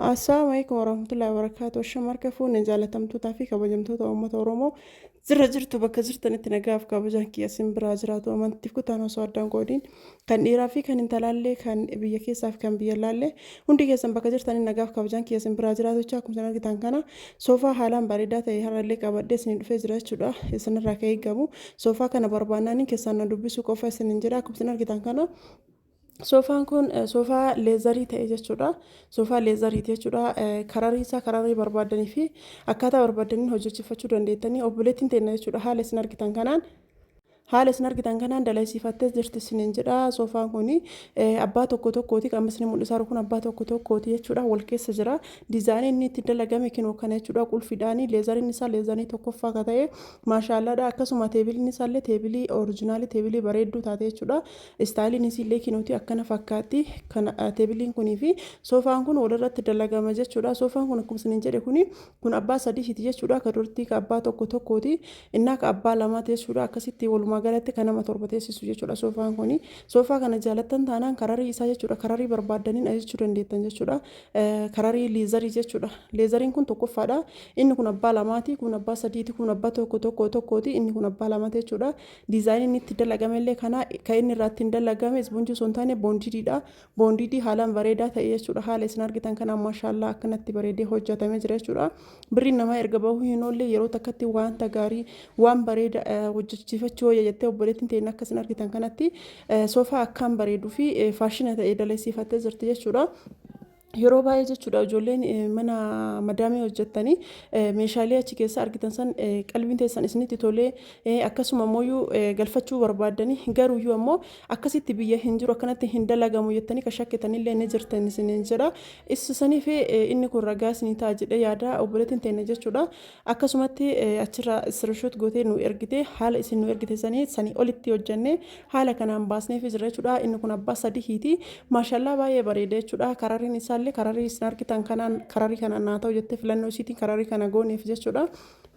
Assalaamu alaikum warahmatullahi wabarakatuh. Ashama harka fuune jaalatamtootaa fi kabajamtoota uummata Oromoo jirra jirtu bakka jirtanitti nagaaf kabajaan kiyya isin biraa jiraatu amantiif kutaan osoo addaan qoodiin kan dhiiraa fi kan intalaallee kan biyya keessaa fi kan biyya laallee hundi keessan bakka jirtanii nagaaf kabajaan kiyya isin biraa jiraatu jecha akkuma isin argitan kana soofaa haalaan bareedaa ta'e har'allee qabadhee isin dhufee jira jechuudha. Isinirraa kan eegamu soofaa kana barbaannaan keessaan na dubbisuu qofa isinin jedha. Akkuma isin argitan kana soofaan kun soofaa leezarii ta'e jechuudha. Soofaa leezariiti jechuudha. Kararii isaa kararii barbaaddanii fi akkaataa barbaaddaniin hojjechiifachuu dandeettanii obboleettiin teenna jechuudha. Haala isin argitan kanaan haala isin argitan kanaan dalaysiifattee jirti isiniin jedha. Soofaan kun abbaa tokko tokkooti. Qaama isin mul'isaa jiru kun abbaa tokko tokkooti jechuudha. Wal keessa jira. Diizaayiniin inni itti dalagame kinoo kana jechuudha. Qulfiidhaani leezariin isaa leezarii tokkoffaa akka ta'e maashaallaadha. Akkasuma teebiliin isaallee teebilii orijinaalii teebilii bareedduu taate jechuudha. Istaayiliin isiillee kinooti akkana fakkaatti. Kana teebiliin kunii fi soofaan kun walirratti dalagama jechuudha. Soofaan kun akkuma isiniin jedhe kuni kun abbaa sadiiti jechuudha. Ka durtii ka abbaa tokko tokkooti. Innaa ka abbaa lamaati jechuudha. Akkasitti walumaa galatti ka nama torba teessisu jechuudha soofaan kuni. Soofaa kana jaalattan taanaan kararii isaa jechuudha. Kararii barbaaddaniin ajajachuu dandeettan jechuudha. Kararii liizarii jechuudha. Leezariin kun tokkoffaadha. Inni kun abbaa lamaati. Kun abbaa sadiiti. Kun abbaa tokko tokko tokkooti. Inni kun abbaa lamaati jechuudha. Diizaayiniin inni itti dalagame illee kana kan inni irraa ittiin dalagame ispoonjii osoo hin taane boondidiidha. Boondidii haalaan bareedaa ta'e jechuudha. Haala isin argitan kanaan maashaallaa akkanatti bareedee hojjetamee jira jechuudha. Birriin namaa erga bahuu hin oolle yeroo takkatti wanta gaarii waan bareeda hojjechiifachuu wayya jettee obboleettiin teenya akka isin argitan kanatti soofaa akkaan bareeduu fi faashina ta'e dalagsiifattee jirti jechuudha. Yeroo baay'ee jechuudha ijoolleen mana madaamii hojjettanii meeshaalee achi keessa argitan san qalbiin teessan isinitti tolee akkasuma immoo galfachuu barbaaddanii garuuyyuu ammoo akkasitti biyya hin jiru akkanatti hin dalagamu jettanii kan shakkitanillee ni jirtan isiniin jedha. Saniif inni kun ragaa isinii ta'a jedhee yaada obboleettiin teenya jechuudha. Akkasumatti achirraa screenshot gootee nu ergite haala isin nu ergite sanii sanii olitti hojjenne haala kanaan baasneefi jira jechuudha. Inni kun abbaa sadihiiti. Maashallaa baay'ee bareeda jechuudha. Karariin isaallee kararii isin argitan kanaan kararii kanaan naa ta'u jettee filannoo isiitiin kararii kana gooneef jechuudha.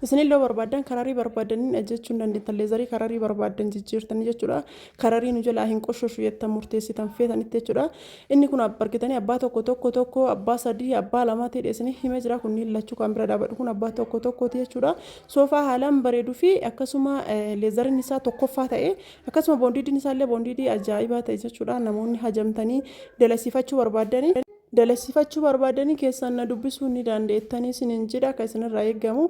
Isinillee barbaaddan kararii barbaaddaniin ajjechuu hin dandeettan. Leezarii kararii barbaaddan jijjiirtanii jechuudha. Kararii nu jalaa hin qoshoshu jettan murteessitan feetanitti jechuudha. Inni kun argitanii abbaa tokko tokko tokko abbaa sadii abbaa lama ta'e isin himee jira. Kunniin lachuu kan bira dhaabadhu kun abbaa tokko tokkooti jechuudha. Soofaa haalaan bareeduu fi akkasuma leezariin isaa tokkoffaa ta'e akkasuma boondiidiin isaallee boondiidii ajaa'ibaa ta'e jechuudha. Namoonni hajamtanii dalasiifachuu barbaaddanii. Dalasiifachuu barbaaddanii keessaan na dubbisuu ni dandeettanii isiniin jedha. Akka isinirraa eegamu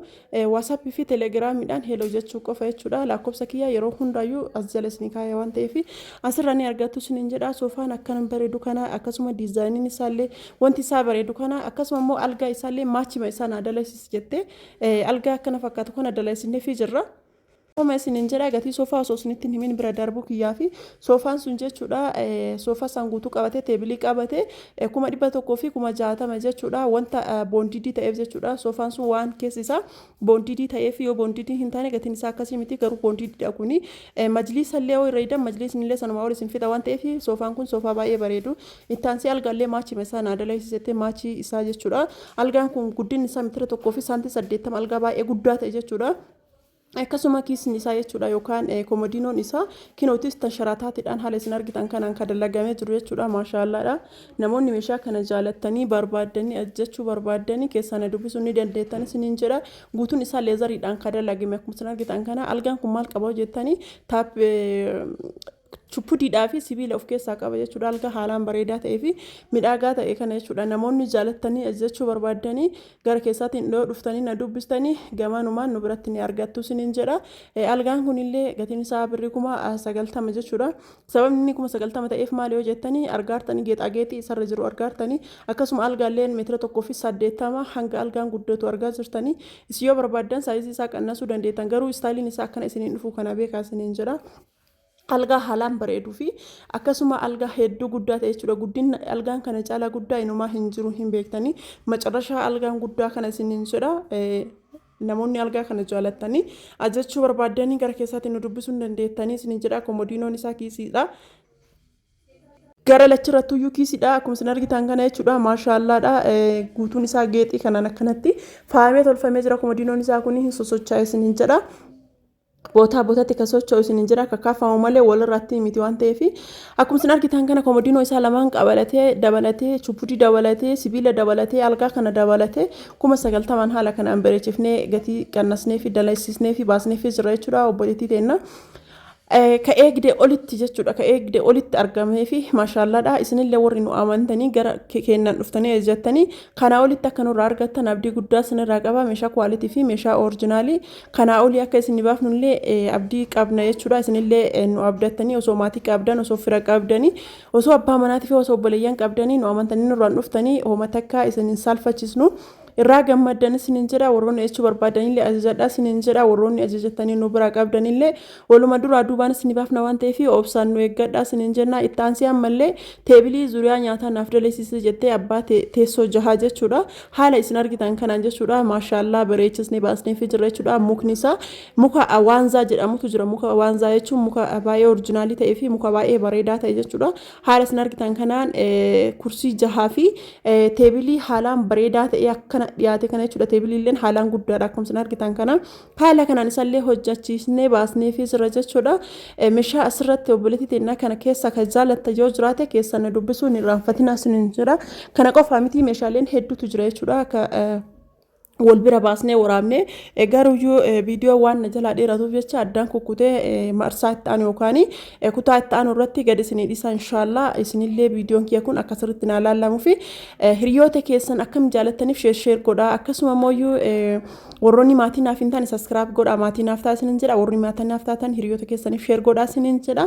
WhatsApp fi Telegiraamiidhaan hello jechuu qofa jechuudha. Lakkoofsa kiyyaa yeroo hundaayyuu as jala isinii kaaya waan ta'eef asirra ni argattu isiniin jedha. Soofaan akkana bareedu kana akkasuma diizaayiniin isaallee wanti isaa bareedu kana akkasuma immoo algaa isaallee maachima isaa naa dalasiisi jettee algaa akkana fakkaatu kana dalasiisneefii jirra. Akkuma isiniin jedha gatii soofaa osoo isinitti hin himin bira darbuu kiyyaa fi soofaan sun jechuudha soofaa isaan guutuu qabatee teebilii qabatee 160,000 jechuudha. Wanta boondidii ta'eef jechuudha. Soofaan sun waan keessi isaa boondidii ta'eef yoo boondidii hin taane gatiin isaa akkasii miti garuu boondidiidha kuni. Majliisa illee yoo irra idan majliisni illee sanumaa ol isin fixa waan ta'eef soofaan kun soofaa baay'ee bareedu. Itti aansee algaallee maachima isaa naa dalagsiisettee maachii isaa jechuudha. Algaan kun guddinni isaa mitira 1 fi saantii 80 algaa baay'ee guddaa ta'e jechuudha. Akkasuma kiisni isaa jechuudha yookaan komodiinoon isaa kinootis tasharataatiidhaan haala isin argitan kanaan kan dalagamee jiru jechuudha. Maashaallaadha. Namoonni meeshaa kana jaalattanii barbaaddanii ajjechuu barbaaddanii keessaa na dubbisuu ni dandeettan isiniin jedha. Guutuun isaa leezariidhaan kan dalagame akkuma isin argitan kana. Algaan kun maal qaba jettanii taap chuppudiidhaa fi sibiila of keessaa qaba jechuudha. Algaa haalaan bareedaa ta'ee fi midhaagaa ta'e kana jechuudha. Namoonni jaalattanii ajjechuu barbaaddanii gara keessaatiin dhiyoo dhuftanii na dubbistanii gamanumaan nu biratti ni argattu isiniin jedha. Algaan kunillee gatiin isaa birrii 90,000 jechuudha. Sababni inni 90,000 ta'eef maali yoo jettanii argaartanii geexaageexii isarra jiru argaartanii akkasuma algaalleen meetira 1.80 hanga algaan guddatu argaa jirtanii. Isin yoo barbaaddan saayizii isaa qannasuu dandeettan garuu istaayiliin isaa akkana isiniin dhufu kana beekaa isiniin jedha. Algaa haalaan bareeduu fi akkasuma algaa hedduu guddaa ta'e jechuudha. Guddinni algaan kana caalaa guddaa inumaa hin jiru hin beektanii. Macarrashaa algaan guddaa kana isiniin jedha. Namoonni algaa kana jaalattanii ajajachuu barbaaddanii gara keessaatiin nu dubbisuu hin dandeettanii isiniin jedha. Komodiinoon isaa kiisiidha. Gara lachirrattuyyuu kiisiidha. Akkuma isin argitan kana jechuudha. Maashaallaadha. Guutuun isaa geexii kanaan akkanatti faayamee tolfamee jira. Komodiinoon isaa kun hin sosocho'aa isiniin jedha. Bootaa bootatti kan socho'u isin hin jira akka kaafamu malee walirratti miti waan ta'eef, akkuma isin argitan kana komodiinoo isaa lamaan qabalatee dabalatee, chubbudii dabalatee, sibiila dabalatee, algaa kana dabalatee 90,000n haala kanaan bareechifnee, gatii qannasnee fi dalaysisnee fi baasnee fi jira jechuudha obboleettii teenna. Ka eegdee olitti jechuudha, ka eegdee olitti argamee fi maashaallaadha. Isinillee warri nu amantanii gara keennan dhuftanii ajajattanii kanaa olitti akka nurraa argattan abdii guddaa isinirraa qaba. Meeshaa quality fi meeshaa original kanaa olii akka isin baafnullee abdii qabna jechuudha. Isinillee nu abdattanii, osoo maatii qabdan, osoo fira qabdanii, osoo abbaa manaatii fi osoo obboleeyyan qabdanii, nu amantanii nurraan dhuftanii hooma takka isin hin saalfachisnu, irraa gammaddan isinin jedha. Warroonni jechuu barbaadanillee ajajadha isinin jedha. Warroonni ajajattanii nu biraa qabdanillee waluma duraa duubaan isin baafna waan ta'eef obsaan nu eeggadha isinin jenna. Itti aansee ammallee teebilii zuriyaa nyaataa naaf dalesiise jettee, abbaa teessoo jahaa jechuudha, haala isin argitan kanaan jechuudha, maashaallaa, bareechisnee baasnee fi jirra jechuudha. Mukni isaa muka waanzaa jedhamutu jira. Muka waanzaa jechuun muka baay'ee original ta'ee fi muka baay'ee bareedaa ta'e jechuudha. Haala isin argitan kanaan kursii jahaa fi teebilii haalaan bareedaa ta'e akkana dhiyaate kana jechuudha. Teebiliilleen haalaan guddaadha. Akkuma isin argitan kana haala kanaan isallee hojjechiisnee baasnee fi jira jechuudha. Meeshaa asirratti obboleettii teennaa kana keessa kan jaalatta yoo jiraate keessan na dubbisuu hin irraanfatinaa isiniin jira. Kana qofaa miti, meeshaaleen hedduutu jira jechuudha. Akka wal bira baasnee waraabnee garuuyyuu viidiyoo waan na jalaa dheeratuuf jecha addaan kukkutee marsaa itti aanu yookaan kutaa itti aanu irratti gad isinii dhiisa inshaallaa. Isinillee viidiyoon kiyya kun akka sirriitti naa laallamuu fi hiriyoota keessan akkam jaalattaniif share share godhaa. Akkasuma immoo warroonni maatii naaf hin taane subscribe godhaa, maatii naaf ta'a isiniin jedha. Warri maatii naaf taatan hiriyoota keessaniif share godhaa isiniin jedha.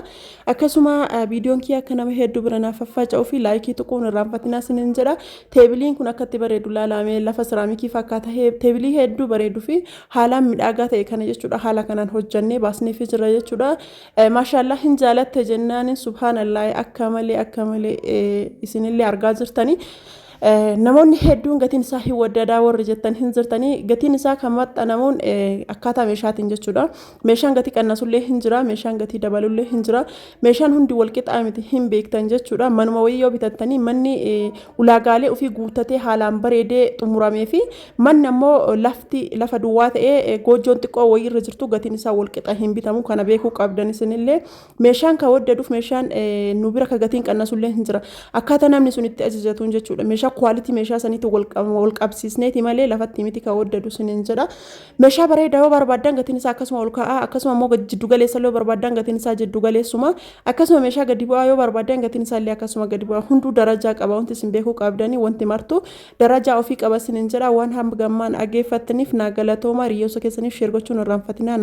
Akkasuma viidiyoon kiyya akka nama hedduu bira naaf faffaca'uu fi like tuquun irraanfatinaa isiniin jedha. Teebiliin kun akka itti bareedu laalamee, lafa siraamikii fakkaata. Teebilii hedduu bareeduu fi haalaan midhaagaa ta'e kana jechuudha, haala kanaan hojjannee baasnee fi jira jechuudha. Maashaallaa, hin jaalatte jennaan, subhaanallaa, akka malee akka malee isinillee argaa jirtanii. Namoonni hedduun gatiin isaa hin waddadaa warri jettan hin jirtanii. Gatiin isaa kan maxxanamuun akkaataa meeshaatiin jechuudha. Meeshaan gatii qannasullee hin jira, meeshaan gatii dabalullee hin jira. Meeshaan hundi wal qixaa miti, hin beektan jechuudha. Manuma wayii yoo bitattanii manni ulaagaalee ofii guuttatee haalaan bareedee xumuramee fi manni ammoo lafti lafa duwwaa ta'ee goojjoon xiqqoo wayii irra jirtu gatiin isaa wal qixa hin bitamu. Kana beekuu qabdan isinillee. Meeshaan kan waddaduuf meeshaan nu bira ka gatiin qannasullee hin jira. Akkaataa namni sun itti ajajatuun jechuudha. Meeshaa quality meeshaa saniitti wal qabsiisneeti malee lafatti miti kan waddadu siniin jedha. Meeshaa bareedaa yoo barbaaddan gatiin isaa akkasuma ol ka'aa. Akkasuma immoo jiddu galeessa yoo barbaaddan gatiin isaa jiddu galeessuma. Akkasuma meeshaa gadi bu'aa yoo barbaaddan gatiin isaa illee akkasuma gadi bu'aa. Hunduu darajaa qaba. Wanti isin beekuu qabdanii wanti martu darajaa ofii qaba siniin jedha. Waan hanga gammaan dhageeffattaniif naa galatooma. Hiriyoota keessaniif share gochuun irraanfatinaa.